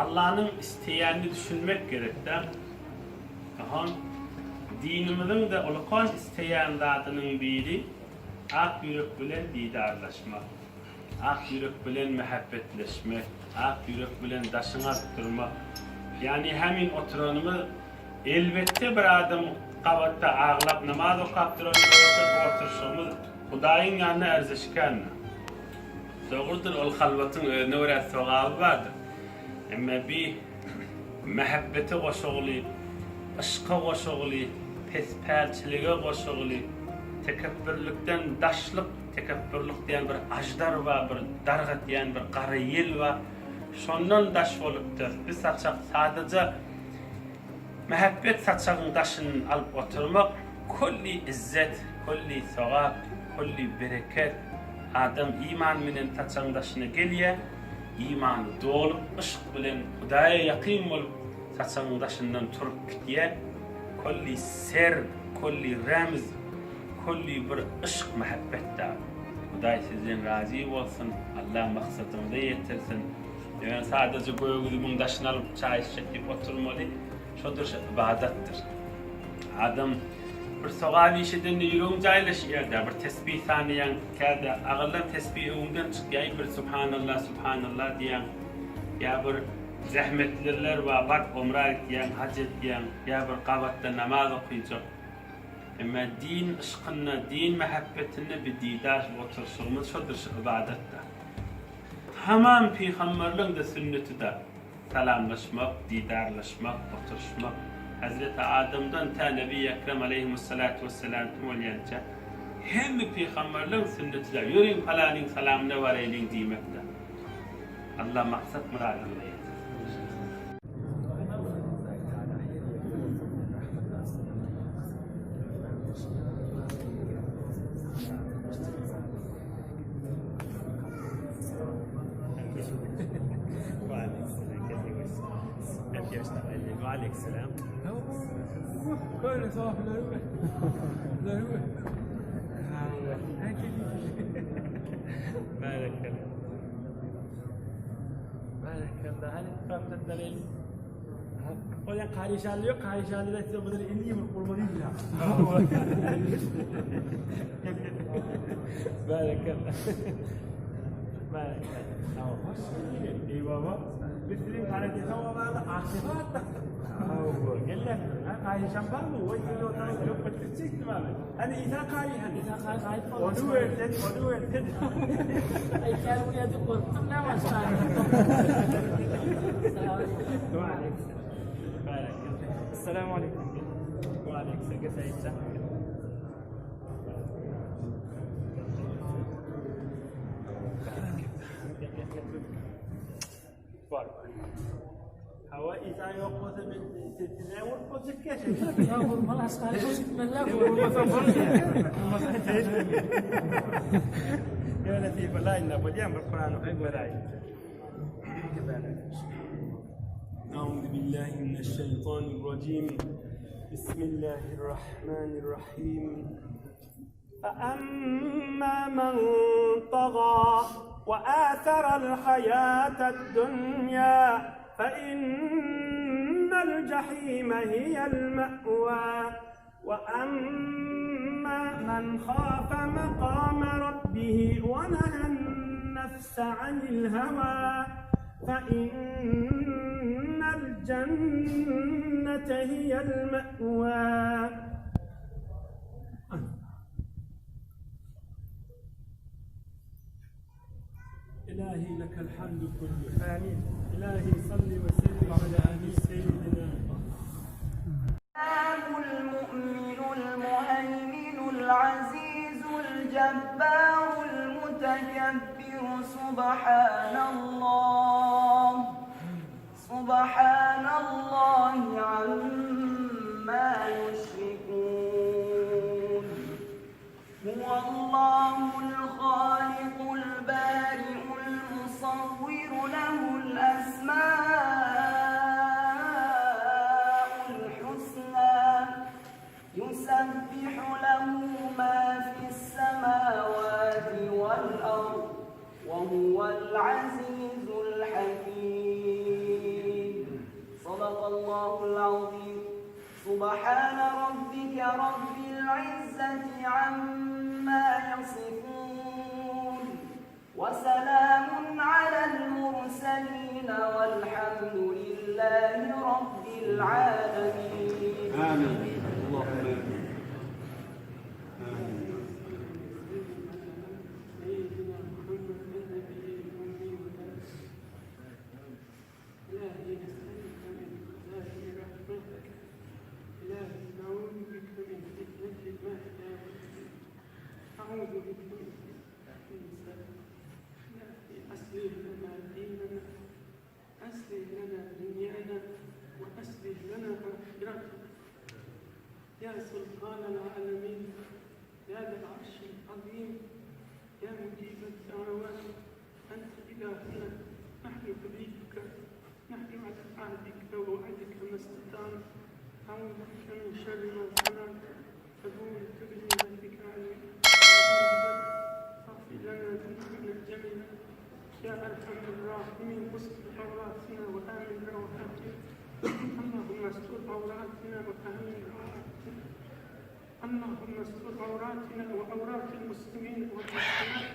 Allanyň isleýänini düşünmek gerek-dä. Ohan, dinimiziň-de ulukan isleýän zadynyň biri ak ýürek bilen didarlaşmak, ak ýürek bilen mähebbetleşmek, ak ýürek bilen daşyňy alyp durmak. Ýagny hämin oturanymyz elbetde bir adam gabatda aglap namaz okap duran bolsa bu oturyşygymyz Hudaýyň ýanynda ärzeşikändir. Dogrudyr ol halwatyň özüne görä sogaby bardyr. Emma bi mähebbete goşagyly, yşka goşagyly, pespälçilige goşagyly, tekepbürlikden daşlyk, tekepbürlik diýen bir aždar bar, bir dargatýan bir gara ýel bar, şondan daş bolup bi saçak sadaja Mähebbet saçagyň daşyn alyp oturmak külli yzzet, külli sogap, külli bereket. Adam iman menen saçagyň daşyna gelýär, imany dolup, yşk bilen Hudaýa ýakyn bolup saçagyň daşyndan turup gitýär. Külli ser, külli remz, külli bir yşk mähebbet dagy. Hudaý sizden razy bolsun, Allah maksadyňyza ýetirsin. Ýöne sadaja gök üzümiň daşyny alyp çaý içjek diýip oturmaly. Şodur şo ybadatdyr. Adam bir sogap iş edende ýüregiň jaýlaşýar-da, bir tesbih sanaýaň, käde agyldan tesbih öňüňden çykýar, bir subhanallah, subhanallah diýýäň, ýa bir zähmetliler bar, baryp omra gitýäň, haj edýäň, ýa bir gabatda namaz okyjak. Emma din yşkynda, din mähebbetinde bir didar oturyşygymyz şodur şo ybadatda. Tamam pygamberleň-de sünneti-da, salamlaşmak, didarlaşmak, oturyşmak. Hezreti Adamdan tä Nebi Ekrem aleýhimussalatu wessalamtyn bolýança hemme pygamberleň sünneti-da, ýörüň palanyň salamyna baraýlyň diýmek-de. Allah maksat-myradyňyza ýetirsin. Oýa karyşanly ýok, karyşanly etse bu 50 ýyl bolmaly diýýär. Berekella. Berekella. Hoş geldin. Ey baba. Biz siziň karyşan bolmaly ahşebat. Hawa, gel. Ha, karyşan barmy? Oý, siz otaryň yok bitirjekdim abi. Hani İsa kary hani. İsa kary gaýyp boldy. Onu versen, onu versen. Ay gel buraya diýip gorkdum ne başlar. Esselamu aleýkum. Wa aleýkum salam. Hawa İsa ýok bolsa men size bolup boljak geçin. Ya vurma asgari gitmeliler. Vurmasa bolýar. Vurmasa Ýöne diýip, bolýar, bir Kur'an okyp beräýin. أعوذ بالله من الشيطان الرجيم بسم الله الرحمن الرحيم فأما من طغى وآثر الحياة الدنيا فإن الجحيم هي المأوى وأما من خاف مقام ربه ونهى النفس عن الهوى فإن الجنة هي المأوى إلهي لك الحمد كله آمين إلهي صل وسلم على سيدنا المؤمن المهيمن العزيز الجبار المتكبر سبحان الله سبحان الله عما يشركون هو الله الخالق البارئ المصور له الأسماء. عما يصفون وسلام على المرسلين والحمد لله رب العالمين آمين اللهم آمين آمين سيدنا محمد النبي الأمي والأسر إلهي نسألك من خزائن رحمتك إلهي نعوذ بك من فتنة المهدى والممات أعوذ بك من فتنة النساء إلهي أصلح لنا ديننا أصلح لنا دنيانا وأصلح لنا آخرتنا يا سلطان العالمين يا ذا العرش العظيم يا مجيب الدعوات أنت إلهنا نحن عبيدك نحن على عهدك ووعدك ما استطعنا أعوذ بك من شر ما صنعت أبوء لك بنعمتك علي فاغفر لنا ذنوبنا جميعا يا أرحم الراحمين استر عوراتنا وآمن روعاتنا اللهم استر عوراتنا وآمن روعاتنا اللهم استر عوراتنا وعورات المسلمين والمسلمات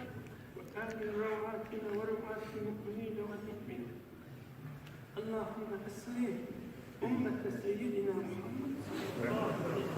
وآمن روعاتنا وروعات المؤمنين والمؤمنات اللهم أسلم أمة سيدنا محمد صلى الله عليه وسلم.